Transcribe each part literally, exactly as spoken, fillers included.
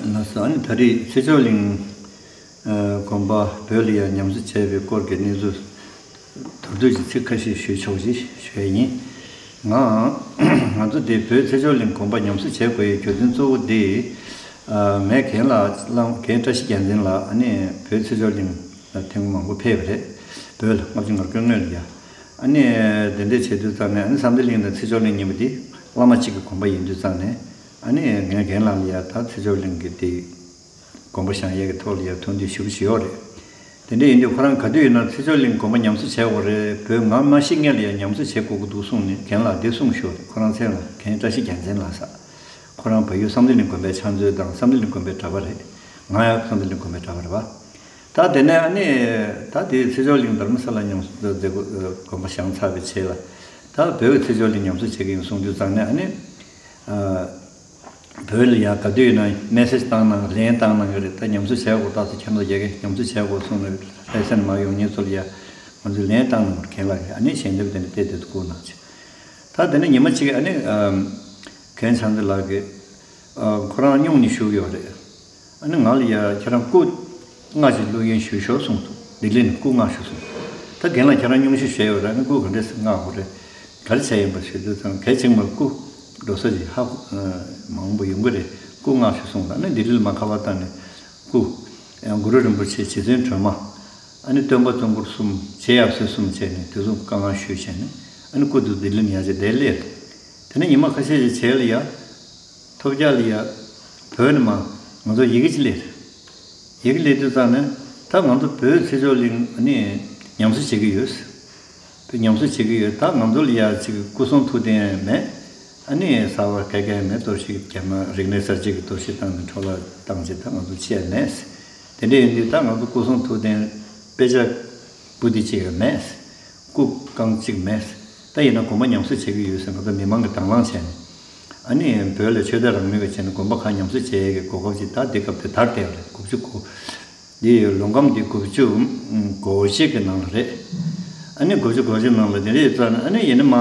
ལགས་སོ། ཨ་ནི་ད་རེས་ཚེ་མཆོག་གླིང་ཨ་དགོན་པ་བོད་ལ་ཡང་ཉམས་གསོ་བྱས་པའི་སྐོར་གྱི་གནས་ཚུལ་མདོར་བསྡུས་ཀྱི་ཚིག་ཁ་ཤས་ཞུ་ཆོག་ཅིག་ཞུ་ཡ་ཡིན། ང་ང་ཚོ་འདི་བོད་ཚེ་མཆོག་གླིང་དགོན་པ་ཉམས་གསོ་བྱེད་དགོས་ཡའི་རྒྱུ་མཚན་གཙོ་བོ་འདི། ཨ་ངས་རྒན་ལགས་བླ་རྒན་བཀྲ་ཤིས་རྒྱལ་མཚན་ལགས་ཨ་ནི་བོད་ཚེ་མཆོག་གླིང་ལ་ཐེངས་མང་པོ་ཕེབས་པ་རེད། བོད་ལ་ལྔ་བཅུ་ང་དགུ་སྔོན་ལ་ཡ། ཨ་ནི་དེ་འདྲས་བྱེད་དུས་ཙང་ནས་ཨ་ནི་བསམ་གཏན་གླིང་དང་ཚེ་མཆོག་གླིང་གཉིས་པོ་འདི་བླ་མ་གཅིག་གི་དགོན་པ་ཡིན་དུས་ཙང་ནས། ཨ་ནི་ངས་རྒན་ལགས་ལ་ཡ་ད་ཚེ་མཆོག་གླིང་གི་དེ་དགོངས་པ་བཞེས་ཡས་ཀྱི་ཐོག་ལ་ཡ་ཐུགས་འདུན་ཞུ་གི་ཞུ་ཡོད་རེད། དེ་འདྲ་ཡིན་དུས་ཁོ་རང་ག་དུས་ཡིན་ན་ཚེ་མཆོག་གླིང་དགོངས་པ་ཉམས་གསོ་བྱས་ཡོད་རེད། བོད་ང་མ་ཤི་སྔོན་ལ་ཡ་ཉམས་གསོ་བྱེད་དགོས་ཀྱི་འདུག་གསུངས་ནས་རྒན་ལགས་འདི་གསུངས་ཞུ་རེད། ཁོ་རང་མཚན་ལ་རྒན་བཀྲ་ཤིས་རྒྱལ་མཚན་ལགས་ཟེར། ཁོ་རང་བལ་ཡུལ་བསམ་གཏན་གླིང་དགོན་པའི་ཕྱག་མཛོད་དང་བསམ་གཏན་གླིང་དགོན་པའི་གྲྭ་པ་རེད། ང་ཡང་བསམ་གཏན་གླིང་དགོན་པའི་གྲྭ་པ་རེད་པ། ད་དེ་ནས་ཨ་ནི་ད་དེ་ཚེ་མཆོག་གླིང་དྷ་རམ་ས་ལ་ཉམས་གསོ་མཛད་སྒོ་དགོངས་པ་བཞེས་ཚར་བའི་རྗེས་ལ་ད་བོད་ཀྱི་ཚེ་མཆོག་གླིང་ཉམས་གསོ་བྱེད་ཀྱི་ཡིན་གསུངས་དུས་ཙང་ནས་ཨ་ནི། བོད་ལ་ཡང་ག་དུས་ཡིན་ན་མེ་སེ་ཇི་བཏང་གནང་ལན་བཏང་གནང་གི་རེད། ད་ཉམས་གསོ་བྱས་འོ་ད་ཚོ་ཁྱེད་ཚོ་རྒྱ་སྐད་ཉམས་གསོ་བྱས་འོ་གསུངས་ནས་ལྷ་སའི་མ་ཡོང་མཁན་ཚོ་ལ་ཡ་ང་ཚོས་ལན་བཏང་གནང་གི་རེད། རྒན་ལགས་ཀྱིས་ཨ་ནི་ཞལ་འདེབས་དེ་ནས་བལྟས་བསྡད་འདུག་གོ་གནང་བྱས། ད་དེ་ནས་ཉི་མ་གཅིག་ཨ་ནི་རྒན་བྱམས་བརྩེ་ལགས་ཀྱིས་ཁོ་རང་སྙུང་ནས་བཞུགས་ཡོད་རེད། ཨ་ནི་ང་ལ་ཡ་ཁྱེད་རང་སྐུ་ལྔ་ཞིག་བླུག་ཡིན་ཞུས་ཤོག་གསུངས་འདུག་ལྡི་ལི་ནས་སྐུ་ལྔ་ཞིག་གསུངས། ད་རྒན་ལགས་ཁྱེད་རང་སྙུང་གཞི་བཞེས་ཡོད་རེད། ཨ་ནི་སྐུ་ག་འདྲས་ལྔ་ཡོད་རེད། ག་རེ་བྱས་ཡིན་པ་ཞུ་དུས་ཙང་གལ་ཆེན་པོ་སྐུ་འགྲོ་ས་ཅིག་ཧ་གོ་མང་པོ་ཡོང་གི་རེད། སྐུ་ལྔ་ཞིག་གསུངས། ཨ་ནི་ལྡི་ལི་ལ་མར་ཁ་པར་བཏང་ནས་སྐུ་གུ་རུ་རིན་པོ་ཆེ་རྗེ་བཙུན་སྒྲོལ་མ། ཨ་ནི་སྟོན་པ་བརྩོན་འཁོར་གསུམ་རྗེ་ཡབ་སྲས་གསུམ་བྱས་ནས་དེ་ཚོ་བཀའ་མངགས་ཞུས་བྱས་ནས་ཨ་ནི་སྐུ་དེ་ལྡི་ལི་ནས་ཡར་བྱས་དེར་སླེབས། དེ་ནས་ཉི་མ་ཁ་ཤས་ཤིག་བྱས་ལ་ཡ། ཐོབ་རྒྱག་ལ་ཡ། བོད་ནས་མར་ང་ཚོ་ཡི་གེ་ཅིག་སླེབས། ཡི་གེ་སླེབས་དུས་ཙང་ནས་ད་ང་ཚོ་བོད་ཚེ་མཆོག་གླིང་ཨ་ནི་ཉམས་གསོ་བྱེད་ཀྱི་ཡོད། བོད་ཉམས་གསོ་བྱེད་ཀྱི་ཡོད། ད་ང་ཚོ་ལ་ཡ་ཅིག་སྐུ་གསུང་ཐུགས་རྟེན་མེད། ཨ་ནི་གསར་པ་ག་གེ་མེད། གཏོར་བཤིག་རྒྱ་མ་རིག་གནས་གསར་བརྗེ་གི་གཏོར་བཤིག་བཏང་ནས་འཕྲོ་བརླག་བཏང་བྱས་ད་ང་ཚོ་ཅི་ཡང་མེད། དེ་འདྲ་ཡིན་དུས་ད་ང་ཚོ་སྐུ་གསུང་ཐུགས་རྟེན་དཔེ་ཆ་པོ་ཏི་གཅིག་ཡང་མེད། སྐུ་རྐང་གཅིག་མེད། ད་ཡིན་ན་དགོན་པ་ཉམས་གསོ་བྱེད་ཀྱི་ཡོད་ཟེར་ང་ཚོ་མི་མང་གིས་དང་བླངས་བྱས་ནས། ཨ་ནི་བོད་ལ་ཆོས་དད་རང་མོས་ཀྱི་བྱས་ནས་དགོན་པ་ཁག་ཉམས་གསོ་བྱེད་ཡས་ཀྱི་གོ་སྐབས་ཅིག་ད་འདི་སྐབས་དེ་དར་བསྡད་ཡོད་རེད། དགུ་བཅུ་གོ། འདི་ལོ་ཁམས་འདི་དགུ་བཅུ་གོ་གཅིག་གི་ནང་ལ་རེད། ཨ་ནི་དགུ་བཅུ་གོ་གཅིག་ནང་ལ་དེ་འདྲ་ཡོད་ཙང་ཨ་ནི་ཡིན་ན་མ་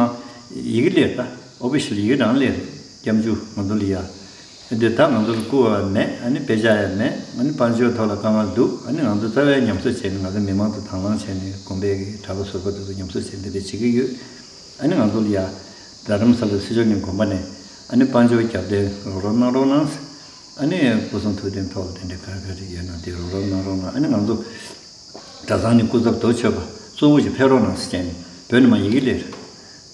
ཡི་གེ་སླེབས། ད་ཨོ་ཕི་ཤལ་ཡི་གེ་རང་སླེབས་རེད། སྐྱབས་འཇུག་ང་ཚོ་ལ་ཡ། འདི་ད་ང་ཚོ་ལ་བསྐུར་བ་མེད། ཨ་ནི་དཔེ་ཆ་ཡང་མེད། ཨ་ནི་དཔལ་འབྱོར་ཐོག་ལ་དཀའ་ངལ་འདུག་ཨ་ནི་ང་ཚོ་རྩ་བའི་ཉམས་གསོ་བྱས་ནས་ང་ཚོ་མི་མང་དང་དང་བླངས་བྱས་ནས་དགོན་པའི་གི་གྲྭ་པ་ཟུར་པ་དེ་ཚོ་ཉམས་གསོ་བྱས་འདི་འདྲ་བྱེད་ཀྱི་ཡོད། ཨ་ནི་ང་ཚོ་ལ་ཡ་རྡ་རམ་ས་ལ་ཚེ་མཆོག་གླིང་དགོན་པ་ནས་ཨ་ནི་དཔལ་འབྱོར་རྒྱབ་རྟེན་རོགས་རམ་གནང་རོགས་གནང་། ཨ་ནི་སྐུ་གསུང་ཐུགས་རྟེན་ཐོག་ལ་དེ་འདྲ་ག་རེ་ག་རེ་ཡོད་ན་དེ་རོགས་རམ་གནང་རོགས་གནང་། ཨ་ནི་ང་ཚོ་གྲྭ་ཚང་ནས་སྐུ་ཚབ་དོ་མཆོད་པ་གཙོ་བོ་ཞིག་ཕེབས་རོགས་གནང་ཟེར་བྱས་ནས་བོད་ནས་མར་ཡི་གེ་སླེབས་རེད།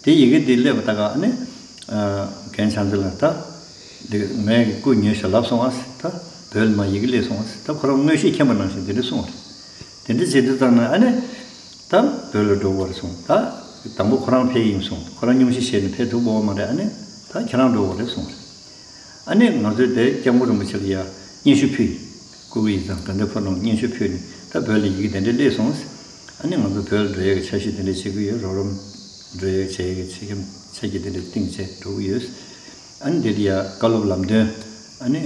དེ་ཡི་གེ་འདི་སླེབས་པ་ད་ག་ཨ་ནི། རྒན་བྱམས་བརྩེ་ལགས་ད། འདི་ངས་སྐུ་ཉོས་ཞབས་ལབ་སོང་ཨ། ད་བོད་ལ་མར་ཡི་གེ་སླེབས་སོང་ཨ། ད་ཁོ་རང་མངོན་ཤེས་མཁྱེན་པ་ནང་བཞིན་དེ་འདྲ་གསུངས་རེད། དེ་འདྲ་བྱེད་དུས་ཙང་ནས་ཨ་ནི། ད་བོད་ལ་འགྲོ་དགོས་རེད་གསུངས། ད་དང་པོ་ཁོ་རང་ཕེབས་ཡིན་གསུངས། ཁོ་རང་སྙུང་གཞི་བཞེས་ནས་ཕེབས་ཐུབ་ཀྱི་ཡོད་མ་རེད། ཨ་ནི་ད་ཁྱེད་རང་འགྲོ་དགོས་རེད་གསུངས་རེད། ཨ་ནི་ང་ཚོས་དེ་སྐྱབས་མགོན་རིན་པོ་ཆེ་ལ་ཡ་སྙན་ཞུ་ཕུལ། སྐུ་སྒེར་ཡིག་ཚང་དགའ་ལྡན་ཕོ་བྲང་སྙན་ཞུ་ཕུལ་ནས་ད་བོད་ལ་ཡི་གེ་དེ་འདྲ་སླེབས་སོང་། ཨ་ནི་ང་ཚོ་བོད་ལ་འགྲོ་ཡས་ཀྱི་འཆར་གཞི་དེ་འདྲ་བྱེད་ཀྱི་ཡོད། རོགས་རམ་འགྲོ་ཡས་བྱེད་ཡས་ཀྱི་ཆ་རྐྱེན་ཆ་རྐྱེན་དེ་འདྲ་བཏིང་བྱས་འགྲོ་གི་ཡོད། ཨ་ནི་འདིར་ཡ་བཀའ་སློབ་ལམ་སྟོན་ཨ་ནི་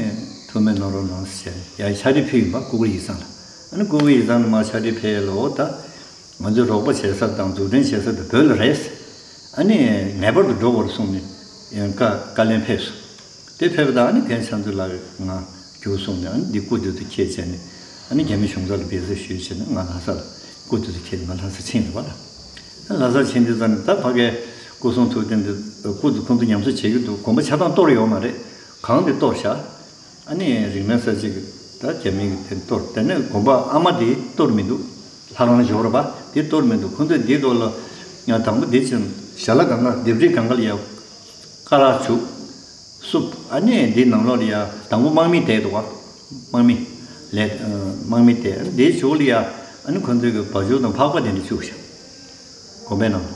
ཐུགས་སྨོན་གནང་རོགས་གནང་ཟེར་ཡ་ཕྱག་བྲིས་ཕུལ་ཡིན་པ། སྐུ་སྒེར་ཡིག་ཚང་ལ། ཨ་ནི་སྐུ་སྒེར་ཡིག་ཚང་ལ་མར་ཕྱག་བྲིས་ཕུལ་ཡས་ལ་འོ་ད། ང་ཚོའི་རོགས་པ་བྱེད་ས་དང་འཛུགས་སྐྲུན་བྱེད་ས་དེ་བོད་ལ་རེད། ཨ་ནི་ངེས་པར་དུ་འགྲོ་དགོས་རེད་གསུངས་ནས་ཡང་བཀའ་བཀའ་ལན་ཕེབས་སོང་། དེ་ཕེབས་པ་དང་ཨ་ནི་རྒན་བྱམས་བརྩེ་ལགས་ང་རྒྱུགས་གསུངས་ནས་ཨ་ནི་འདི་སྐུ་མདུན་དུ་འཁྱེར་བྱས་ནས་ཨ་ནི་རྒྱ་མི་གཞུང་ཚབ་ལ་འབུལ་རྩིས་ཞུས་བྱས་ནས་ང་ལྷ་ས་ལ་སྐུ་མདུན་དུ་འཁྱེར་ནས་ང་ལྷ་ས་ཕྱིན་རེད་པ་ལ། ལྷ་ས་ཕྱིན་དུས་ཙང་ནས་ད་ཕ་གའི་སྐུ་གསུང་ཐུགས་རྟེན་འདི་སྐུ་མདུན་ཁོང་ཚོ་ཉམས་གསོ་བྱེད་ཀྱི་འདུག་དགོན་པ་ཆ་ཚང་གཏོར་ཡོད་མ་རེད། གང་དེ་གཏོར་བཞག་ཨ་ནི་རིག་གནས་གསར་བརྗེ་གི་ད་རྒྱ་མི་གི་དེ་གཏོར། དེ་ནས་དགོན་པ་ཨ་མ་དེ་གཏོར་མི་འདུག་ལྷ་ཁང་ཞོར་བ་དེ་གཏོར་མི་འདུག་ཁོ་ཚོས་འདིའི་ཐོག་ལ་ཡང་དང་པོ་འདི་ཕྱིན་ཞལ་ལག་གང་ག་ལྡེབས་རིས་གང་ག་ལ་ཡ་སྐ་རགས་བྱུག་སུབ། ཨ་ནི་འདི་ནང་ལོགས་ལ་ཡ་དང་པོ་དམག་མི་བསྡད་འདུག་བ། དམག་མི་ལས་དམག་མི་བསྡད། ཨ་ནི་འདིའི་གཞུག་ལ་ཡ་ཨ་ནི་ཁོ་ཚོས་གི་བ་ཕྱུགས་དང་ཕག་པ་དེ་འདྲ་བཅུག་བཞག་དགོན་པའི་ནང་ལ།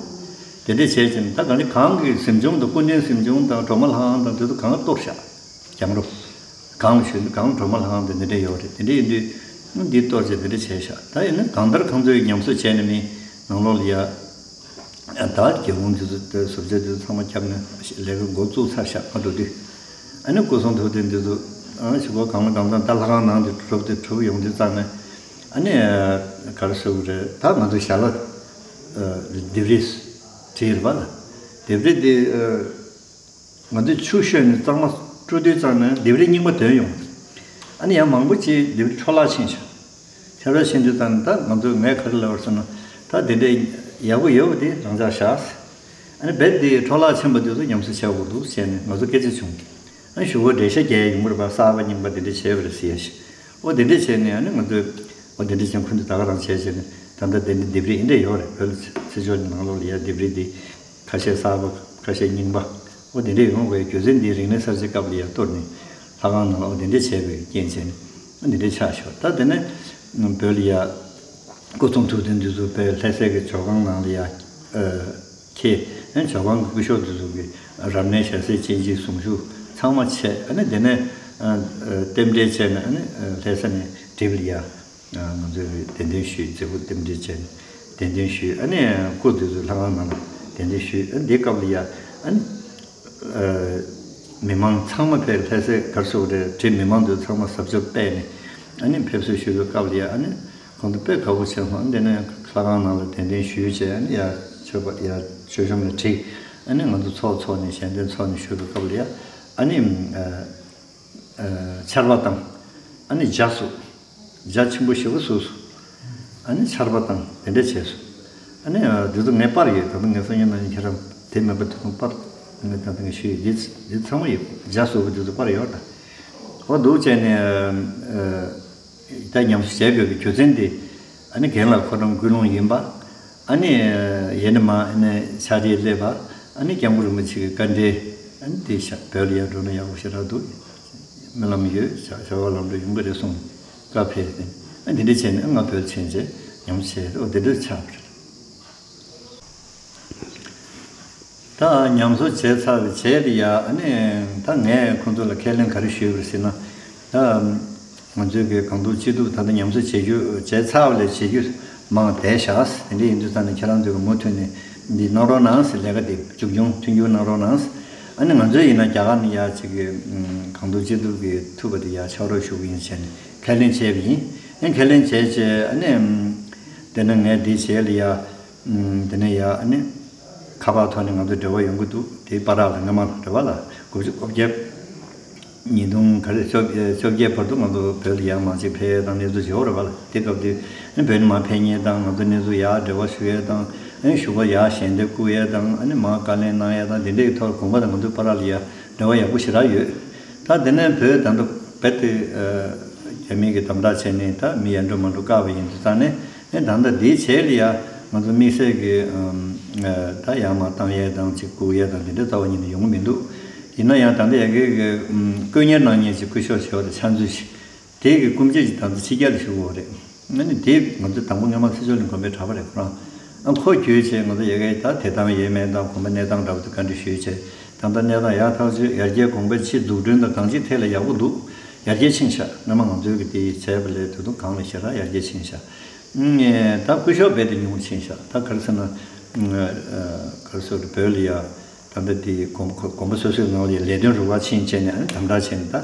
དེ་འདྲ་བྱས་ཙང་ད་གང་ལ་གང་གི་གཟིམ་ཆུང་དང་སྐུ་མདུན་གཟིམ་ཆུང་དང་སྒྲོལ་མ་ལྷ་ཁང་དང་དེ་ཚོ་གང་ག་གཏོར་བཞག་གྱང་རོ། གང་ཞུས་ན་གང་སྒྲོལ་མ་ལྷ་ཁང་དེ་འདི་འདྲ་ཡོད་རེད། དེ་འདྲ་ཡིན་དུས་ཨ་འདི་གཏོར་བྱས་འདི་འདྲ་བྱས་ཤག་ད་ཡིན་ན་གང་ལྟར་ཁོང་ཚོས་ཉམས་གསོ་བྱས་ནས་མི་ནང་ལོགས་ལ་ཡ། ད་རྒྱལ་ཁོངས་འདི་ཚོ་དེ་བཟོ་བྱ་འདི་ཚོ་ཚང་མ་ཁྱབ་ནས་ལས་ཀ་འགོ་བཙུགས་ཚར་ཤག་ང་འགྲོ་དུས། ཨ་ནི་སྐུ་གསུང་ཐུགས་རྟེན་འདི་ཚོ་ཨ་ཞུ་སྒོ་གང་ལ་གང་འཚམ་ད་ལྷ་ཁང་ནང་དུ་གྲུབ་དེ་གྲུབ་ཡོང་དུས་ཙང་ནས་ཨ་ནི་ག་རེ་ཟེར་དགོས་རེད། ད་ང་ཚོ་ཞལ་ལག་ལྡེབས་རིས་བྲིས་རེད་པ་ལ། ལྡེབས་རིས་འདི། ང་ཚོས་ཆུ་བཤོས་ནས་གཙང་མ་བཀྲུ་དུས་ཙང་ནས་ལྡེབས་རིས་རྙིང་པ་ཐོན་ཡོང་། ཨ་ནི་ཡང་མང་པོ་ཅིག་འདི་འཕྲོ་བརླག་ཕྱིན་ཤག་འཕྲོ་བརླག་ཕྱིན་དུས་ཙང་ད་ང་ཚོས་ངས་ག་རེ་ལབ་པ་ཟེར་ན། ད་དེ་འདྲའི་ཡག་པོ་ཡོད་པ་དེ་རང་འཇགས་བཞག་ཨ་ནི་རྦད་དེ་འཕྲོ་བརླག་ཕྱིན་པ་དེ་ཚོ་ཉམས་གསོ་བྱེད་དགོས་འདུག་བྱས་ནས་ང་ཚོ་སྐད་ཆ་བྱུང་། ཨ་ནི་གཞུག་གུ་འགྲེལ་བཤད་རྒྱག་ཡོང་གི་རེད་པ། གསར་པ་རྙིང་པ་དེ་འདྲ་བྱས་པ་རེད་ཟེར་ཡ་ཞིག་འོ་དེ་འདྲ་བྱས་ནས་ཨ་ནི་ང་ཚོས་འོ་དེ་འདྲ་བྱས་ཁོང་ཚོས་ད་ག་རང་བྱས་བྱས་ནས་ད་ལྟ་དེ་འདྲ་ལྡེབས་རིས་འདི་འདྲ་ཡོད་རེད། བོད་ལ་ཚེ་སྐྱོང་ནང་ལོགས་ལ་ཡ་ལྡེབས་རིས་འདི་ཁ་ཤས་གསར་པ་ཁ་ཤས་རྙིང་པ་འོ་དེ་འདྲ་ཡོང་བའི་རྒྱུ་མཚན་འདི་རིག་གནས་གསར་བརྗེ་སྐབས་ལ་ཡ་གཏོར་ནས་ལྷ་ཁང་ནང་ལ་འོ་དེ་འདྲ་བྱས་པའི་རྐྱེན་བྱས་ནས་འོ་དེ་འདྲ་ཆགས་ཤོག་ད་དེ་ནས་བོད་ལ་ཡ་སྐུ་གསུང་ཐུགས་རྟེན་འདི་ཚོ་དཔེ་ལྷ་སའི་གི་ཇོ་ཁང་ནང་ལ་ཡ། ཁྱེད། ཨ་ནི་ཇོ་ཁང་གི་སྐུ་ཞབས་དེ་ཚོ་གི་རབ་གནས་ཞལ་ཟས་སྤྱན་སྦྱིན་གཟུངས་གཞུག་ཚང་མ་བྱས། ཨ་ནི་དེ་ནས་ཨ་ཨ་རྟེན་འབྲེལ་བྱས་ནས་ཨ་ནི་ཨ་ལྷ་ས་ནས་གྲིབ་ལ་ཡ་ཨ་ང་ཚོས་གདན་འདྲེན་ཞུས། མཛད་སྒོ་རྟེན་འབྲེལ་བྱས་ནས་གདན་འདྲེན་ཞུས། ཨ་ནི་སྐུ་དེ་ཚོ་ལྷ་ཁང་ནང་ལ་གདན་འདྲེན་ཞུས། ཨ་ནི་འདི་སྐབས་ལ་ཡ་ཨ་ནི་ཨ་མི་མང་ཚང་མ་ཕེབས། ལྷ་སའི་གར་སོགས་རེད་དྲིལ་མི་མང་དེ་ཚང་མ་ཟབ་ཆོས་སྤེལ་ནས་ཨ་ནི་ཕེབས་བསུ་ཞུས་པའི་སྐབས་ལ་ཡ་ཨ་ནི། གང་དུ་དཔེ་དགའ་པོ་བྱས་སོང་། དེ་ནས་ལྷ་ཁང་ནང་ལ་གདན་འདྲེན་ཞུས་བྱས་ཨ་ནི་ཡར་མཆོད་པ་ཡར་མཆོད་གཤོམ་ལ་བྲིས། ཨ་ནི་ང་ཚོ་ཚོགས་འཚོགས་ནས་ཞལ་འདོན་ཚོགས་ནས་ཞུ་བའི་སྐབས་ལ་ཡ་ཨ་ནི་ཨ་ཨ་ཆར་པ་བཏང་། ཨ་ནི་ཇ་བསྲུབས། ཇ་ཆེན་པོ་ཞེ་པོ་བསྲུབས་སོང་། ཨ་ནི་ཆར་པ་བཏང་དེ་འདྲ་བྱས་སོང་། ཨ་ནི་ཨ་འདི་ཚོ་ངས་པར་ཡོད། ད་ལྟ་ངས་སང་ཉིན་གནངས་ཉིན་ཁྱེད་རང་དེ་མེད་པ་དེ་ཚོ་པར་ངས་ད་ལྟ་ངས་ཞུས་ཡོད། འདི་འདི་ཚང་མ་ཡོད། ཇ་བསྲུབས་པ་འདི་ཚོ་པར་ཡོད་ད། འོ་འདུག་བྱས་ནས་ཨ། ད་ཉམས་གསོ་བྱས་དགོས་པའི་རྒྱུ་མཚན་དེ། ཨ་ནི་རྒན་ལགས་ཁོ་རང་སྐུལ་སློང་ཡིན་པ། ཨ་ནི་ཡེ་ནས་མ་ཨ་ནི་ཕྱག་རིས་སླེབས་པ། ཨ་ནི་སྐྱབས་མགོན་རིན་པོ་ཆེ་གི་བཀའ་འབྲེལ། ཨ་ནི་དེ་ཤ་བོད་ལ་ཡར་འགྲོ་ན་ཡག་པོ་ཞེ་དྲག་འདུག་སྨོན་ལམ་ཡོད། བྱ་བྱ་བ་ལམ་འགྲོ་ཡོང་གི་རེད་གསུངས། བཀའ་ཕེབས་ཏེ། ཨ་འདི་འདྲ་བྱས་ནས་ང་བོད་ཕྱིན་རྗེས་ཉམས་གསོ་བྱས་འོ་དེ་འདྲ་ཆགས་པ་རེད། ད་ཉམས་གསོ་བྱས་ཚར་བའི་རྗེས་དེ་ཡ་ཨ་ནི་ད་ངས་ཁོང་ཚོ་ལ་ཁས་ལེན་ག་རེ་ཞུས་པ་རེད་ཟེར་ན། ད་ང་ཚོའི་གི་གང་ཐུབ་ཅི་ཐུབ་ད་ལྟ་ཉམས་གསོ་བྱེད་རྒྱུ་བྱས་ཚར་བ་ལས་བྱེད་རྒྱུ་མང་བསྡད་བཞག་དེ་འདྲ་ཡིན་དུས་ཙང་ནས་ཁྱེད་རང་ཚོས་གི་མུ་མཐུད་ནས་འདི་གནང་རོགས་གནང་ཟེར། ལས་ཀ་འདི་མཇུག་སྐྱོང་མཐུན་འགྱུར་གནང་རོགས་གནང་ཟེར། ཨ་ནི་ང་ཚོས་ཡིན་ན་རྒྱ་གར་ནས་ཡ་ཅིག་གི་གང་ཐུབ་ཅི་ཐུབ་གི་ཐུབ་པ་དེ་ཡ་ཕྱག་རོགས་ཞུ་གི་ཡིན་བྱས་ནས་ཁས་ལེན་བྱས་པ་ཡིན། ཨ་ཁས་ལེན་བྱས་རྗེས་ཨ་ནི་དེ་ནས་ངས་འདི་བྱས་ལ་ཡ། ཨུམ། དེ་ནས་ཡ་ཨ་ནི་ཁ་པར་ཐོག་ནས་ང་ཚོ་འབྲེལ་བ་ཡོང་གི་འདུག་དེའི་བར་ལ་སྔ་མ་རེད་བ་ལ་དགུ་བཅུ་གོ་བརྒྱད། ཉིས་སྟོང་ག་རེ་བཅོ་བརྒྱད་བཅོ་བརྒྱད་བར་དུ་ང་ཚོ་བོད་ལ་ཡར་མར་ཅིག་ཕེབས་ཡས་དང་གནས་ཚུལ་བྱེད་འོ་རེད་བ་ལ། དེ་སྐབས་དུས་ཨ་ནི་བོད་ནས་མར་ཕེབས་མཁན་དང་ང་ཚོ་གནས་ཚུལ་ཡར་འབྲེལ་བ་ཞུ་ཡས་དང་ཨ་ནི་གཞུག་གུ་ཡར་ཞལ་འདེབས་བསྐུར་ཡས་དང་ཨ་ནི་མར་བཀའ་ལན་གནང་ཡས་དང་དེ་འདྲའི་གི་ཐོག་དགོངས་པ་དང་ང་ཚོའི་བར་ལ་ཡ་འབྲེལ་བ་ཡག་པོ་ཞེ་དྲག་ཡོད། ད་དེ་ནས་བོད་ད་ལྟ་རྦད་དེ་རྒྱ་མི་གིས་དམ་དྲག་བྱས་ནས་ད་མི་ཡར་འགྲོ་མར་འགྲོ་བཀག་པ་ཡིན་དུས་ཙང་ནས། ཨེ་ད་ལྟ་འདིའི་ཆེད་ལ་ཡ་ང་ཚོ་དམིགས་བསལ་གྱི་ཨམ་ཨ་ད་ཡར་མར་བཏང་ཡས་དང་ཅིག་བསྐུར་ཡས་དང་དེ་འདྲ་རྩ་བ་ཉིད་ནས་ཡོང་གི་མི་འདུག་ཡིན་ན་ཡང་ད་ལྟ་ཡ་གི་གི་ཨམ་བསྐུར་ཉར་གནང་མཁན་ཅིག་སྐུ་ཞབས་ཆེ་བ་དང་ཕྱག་མཛོད་ཅིག་དེ་གི་སྐུ་མཆེད་ཅིག་ད་ལྟ་ཕྱི་རྒྱལ་ལ་བཞུགས་ཡོད་རེད། ཨ་ནི་དེ་ང་ཚོ་དང་པོ་སྔོན་མ་ཚེ་མཆོག་གླིང་དགོན་པའི་གྲྭ་པ་རེད་ཁོ་རང་། ཨ་ཁོ་བརྒྱུད་བྱས་ང་ཚོ་ཡ་གི་ད་དེ་དང་ཡས་མས་དང་དགོན་པ་གནས་སྟངས་འདྲ་པོ་དེ་བཀའ་འདྲི་ཞུས་བྱས་ད་ལྟ་གནས་སྟངས་ཡག་ཐག་ཆོད། ཡར་རྒྱས་གོང་འཕེལ་ཕྱིར་འཛུགས་སྐྲུན་དང་གང་ཅིའི་ཐད་ལ་ཡག་པོ་འདུག་ཡར་རྒྱས་ཕྱིན་ཤག་སྔོན་མ་ང་ཚོའི་གི་དེ་བྱས་པ་ལས་ད་དུང་གང་ལ་ཞེ་དྲག་ཡར་རྒྱས་ཕྱིན་ཤག་ཨུམ། ད་སྐུ་ཞབས་རྦད་དེ་ཉུང་ཕྱིན་ཤག་ད་ག་རེ་ཟེར་ན། ཨུམ། ཨ་ག་རེ་ཟེར་བོད་ལ་ཡ་ད་ལྟ་དེ་དགོན་དགོན་པ་སོ་སོའི་ནང་ལ་ཡ་ལས་དོན་རུ་ཁག་ཕྱིན་བྱས་ནས་ཨ་ནི་དམ་དྲག་བྱས་ནས་ད་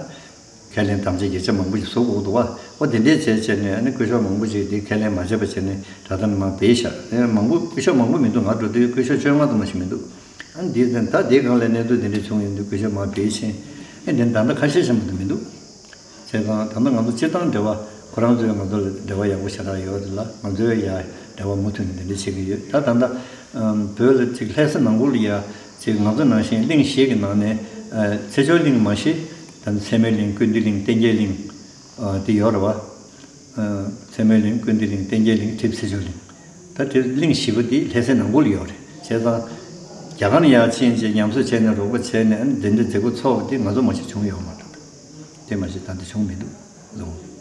ཁས་ལེན་དམ་བཅའ་བརྒྱ་ཆ་མང་པོ་ཞིག་བཟོ་དགོས་འདུག་བ། འོ་དེ་འདྲས་བྱས་བྱས་ནས་ཨ་ནི་སྐུ་ཞབས་མང་པོ་ཞིག་དེ་ཁས་ལེན་མ་བྱས་པ་བྱས་ནས་ད་ལྟ་ནས་མར་བསྡད་ཤག་ཨེ་མང་པོ་སྐུ་ཞབས་མང་པོ་མི་འདུག་ང་འགྲོ་དུས་སྐུ་ཞབས་བཅོ་ལྔ་ཙམ་མ་ཞིག་མི་འདུག་ཨ་ནི་དེ་ད་དེའི་སྒང་ལ་གནས་ཚུལ་དེ་འདྲས་བྱུང་ཡོང་དུས་སྐུ་ཞབས་མར་བསྡད་ཕྱིན། ཨེ་དེ་ད་ལྟ་ཁ་ཤས་ཤིག་མ་གཏོགས་མི་འདུག་བྱས་ཙང་ད་ལྟ་ང་ཚོ་སྤྱིར་བཏང་འབྲེལ་བ་ཁོ་རང་ཚོས་ང་ཚོ་ལ་འབྲེལ་བ་ཡག་པོ་ཞེ་དྲག་ཡོད་རེད་ལ་ང་ཚོས་ཡ་འབྲེལ་བ་མུ་མཐུད་ནས་དེ་འདྲ་བྱེད་ཀྱི་ཡོད། ད་ད་ལྟ་ཨམ་བོད་ལ་ཅིག་ལྷ་ས་ནང་ཁུལ་ལ་ཡ་ཅིག་ང་ཚོ་ནང་བཞིན་གླིང་བཞི་གི་ནང་ནས་ཨ་ཚེ་མཆོག་གླིང་མ་གཞི་ད་ལྟ་ཚད་མའི་གླིང་ཀུན་བདེ་གླིང་བསྟན་རྒྱས་གླིང་ཨ་དེ་ཡོད་རེད་བ། ཨ་ཚད་མའི་གླིང་ཀུན་བདེ་གླིང་བསྟན་རྒྱས་གླིང་གྲིབ་ཚེ་མཆོག་གླིང་། ད་དེ་གླིང་བཞི་པོ་དེ་ལྷ་སའི་ནང་ཁུལ་ལ་ཡོད་རེད། བྱས་ཙང་རྒྱ་གར་ནས་ཡར་ཕྱིན་རྗེས་ཉམས་གསོ་བྱས་ནས་རོགས་པ་བྱས་ནས་ཨ་ནི་འདི་འདྲའི་མཛད་སྒོ་ཚོགས་པ་དེ་ང་ཚོ་མ་གཞི་བྱུང་ཡོད་མ་རེད། དེ་མ་གཞི་ད་འདི་བྱུང་མི་འདུག་ལོ།